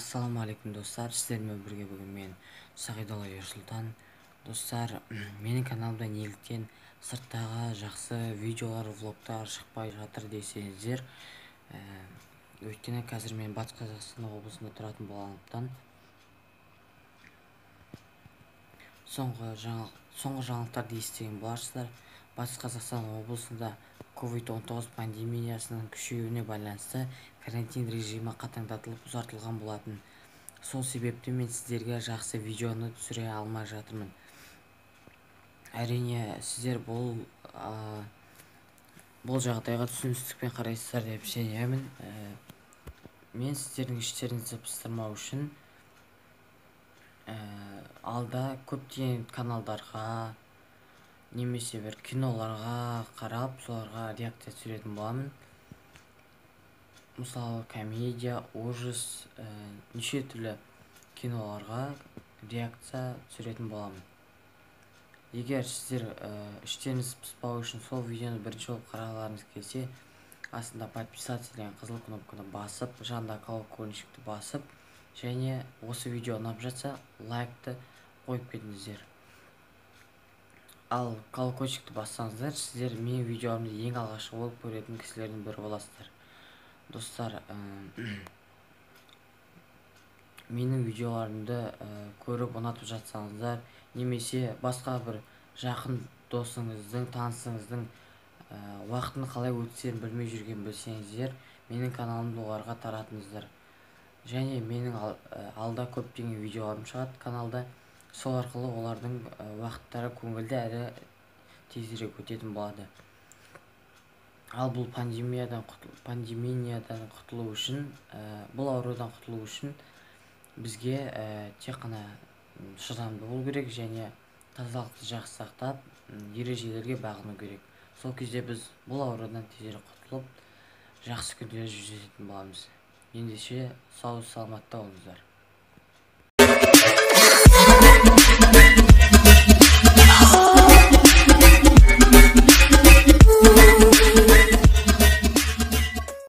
Ассалаумағалейкум, достар! Сіздермен бірге бүгін мен, Сағидолла Ерсұлтан. Достар, менің каналымда неліктен сырттағы жақсы видеолар, влогтар шықпай жатыр десеңіздер, өйткені қазір мен Батыс Қазақстан облысында тұратын болғандықтан, соңғы жаңалықтарды естіген боларсыздар. Батыс Қазақстан облысында COVID-19 пандемиясының күшеюіне байланысты карантин режимі қатаңдатылып, ұзартылған болатын. Сол себепті мен сіздерге жақсы видеоны түсіре алмай жатырмын. Әрине, сіздер бұл жағдайға түсіністікпен қарайсыздар деп сенемін. Мен сіздердің іштеріңізді пыстырмау үшін алда көптеген каналдарға немесе бір киноларға қарап, соларға реакция түсіретін боламын. Мысалы, комедия, ужас, неше түрлі киноларға реакция түсіретін боламын. Егер сіздер іштеріңіз пыспау үшін сол видеоны бірінші болып қарағыларыңыз келсе, астында «Подписаться» деген қызыл кнопканы басып, жанында колокольчикті басып және осы видео ұнап жатса, лайкты қойып кетіңіздер. Ал колокольчикті бассаңыздар, сіздер менің видеоларымды ең алғашқы болып көретін кісілердің бірі боласыздар. Достар, менің видеоларымды көріп ұнатып жатсаңыздар немесе басқа бір жақын досыңыздың, танысыңыздың уақытын қалай өткізерін білмей жүрген білсеңіздер, менің каналымды оларға таратыңыздар. Және менің алда көптеген видеоларым шығады каналда. Сол арқылы олардың уақыттары көңілді әрі тезірек өтетін болады. Ал бұл пандемиядан құтылу үшін, бұл аурудан құтылу үшін бізге тек қана шыдамды болу керек және тазалықты жақсы сақтап, ережелерге бағыну керек. Сол кезде біз бұл аурудан тезірек құтылып, жақсы күндерге жүздесетін боламыз. Ендеше, сау саламатта болыңыздар.